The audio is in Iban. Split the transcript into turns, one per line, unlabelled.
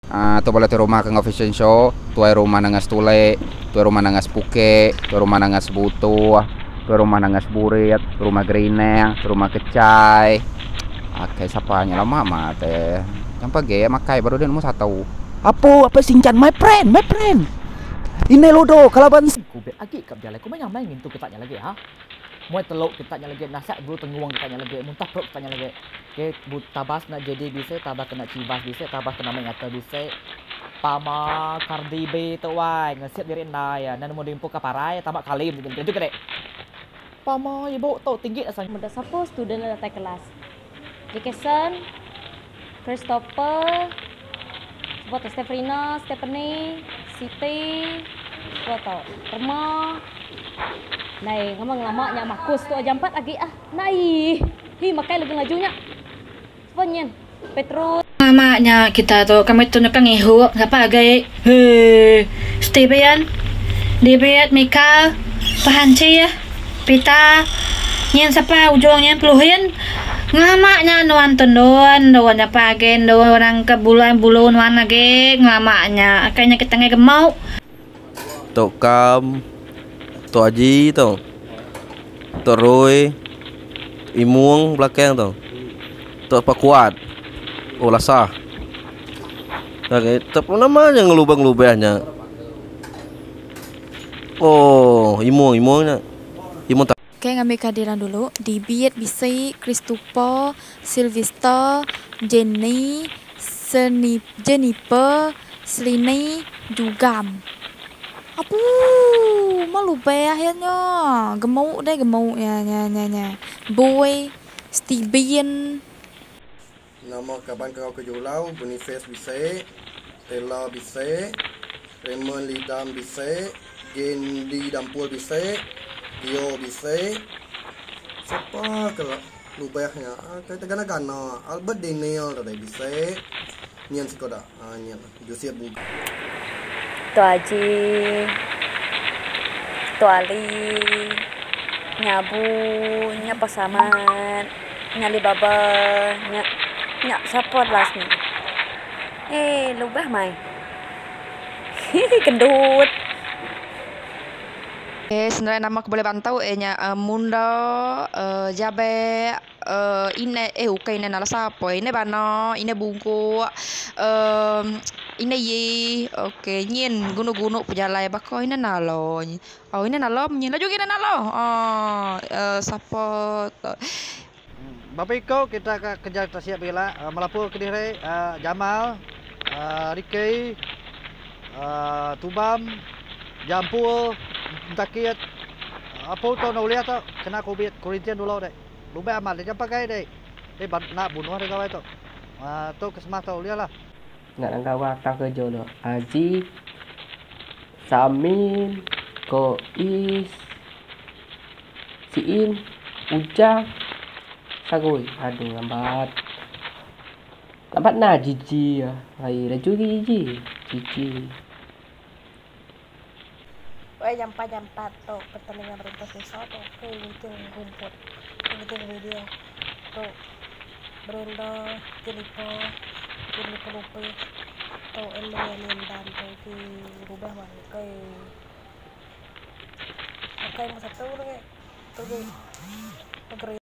Tu bala tuai rumah ke enggau fashion show, tuai rumah Nanga Setulek, tuai rumah Nanga Sepuke, tuai rumah Nanga Sebutuh, tuai rumah Nanga Seburit, tuai rumah Gerinang, tuai rumah Kechai. Akai sapa nya lama amat eh. Jampa agi makai baru deh nombor satu.
Apo apai Sinchan my friend my friend Indai Lodo kalaban.
Ku bet agi ka bejalai ku meh nyamai ngintu kita nya lagi ha. Muai teluk kita nya lagi nasak bulu tengung kita nya lagi muntah perut kita nya lagi. Okay bu tabas enda jadi bisi tabas kena chivas bisi tabas kena mai ngata bisi. Pama Cardi B tu wai ngesip diri endai iya enda nemu diempu ka parai tama kalim tu ke dek. Pama ibu tu tinggi asai.
Meda sapa student enda datai kelas. Jackson, Christopher, sapa tu Stephrina, Stephanie, Siti, sapa tu Rema. Nai ngema ngelama nya Marcus tu jampat agi ah. Nai. Hi makai lagi laju nya. Sapa nyin? Petrus.
Lama nya kita tu kami tu nyuka ngihup sapa agi hee Steven, David, Mika, Pahanchi, Peter nyin sapa ujung nyin Peluhin ngelama nya nuan tu endun endun sapa agi endun orang ke bulan bulu nuan agi ngelama nya kai nya kita enggai gemuk.
Tok Kam, Tok Haji tu, Tok Roy, Imung belakang tu, Tok Pakuat, oh Lasah. Tok nama nya ngelubah-ngelubah nya. Oh Imung Imung nya. Imung tak.
Okay ngambi kehadiran dulu Dibit bisi Christupo, Sylvester, Jenny, Seni Jeniper, Selini, Jugam. Apuu malu beh iya nya. Gemuk deh gemuk iya nya nya nya. Bui, Stibin.
Nama kaban ke enggau ke Julau, Boniface bisi, Stella bisi, Raymond Lidam bisi, Gendi Dampul bisi, Teo bisi. Sapa ke lubah nya kai te gana-gana Albert Daniel tadi bisi. Nyin siko da nyin Joseph Buga.
Tok Haji, Tok Ali, nya Abu, nya Pak Samad, nya Ali Baba, nya nya sapa last ni. Eh lubah mai. Hihi kendut.
Okay senarai nama ke boleh bantau iya nya Munda, Jabek, Ine eh ukai ine nala sapa ine bana, ine bungkuk ine yi okay nyin gunu gunu pejalai baka ine nala oh ine nala nyin laju agi ine nala uhh sapa tu.
Bapa iko kita ka kerja tasik pila melapur kediri Jamal, Ricky, Tubam, Jampul, Entakit, apu tu enda ulih tu kena covid quarantine dulu deh. Lubah amat deh pakai deh. Deh nak bunuh deh gawai tu. Tu kesemah tu ulih lah.
Ngaran kawa tang kerja tu Aziz, Samin, Kois. Siin, Ujang, Sagoi. Aduh lambat. Lambat nah Gigi ah. Ai laju agi Gigi. Gigi.
Weh jampat jampat tu pertandingan rentas desa tu ke ngiting rumput ngiting video tu Brenda Jennifer Jennifer Lopez tu Emily Lindan tu ke rubah bangkai. Ukai mung satu lagi tu gi negeri.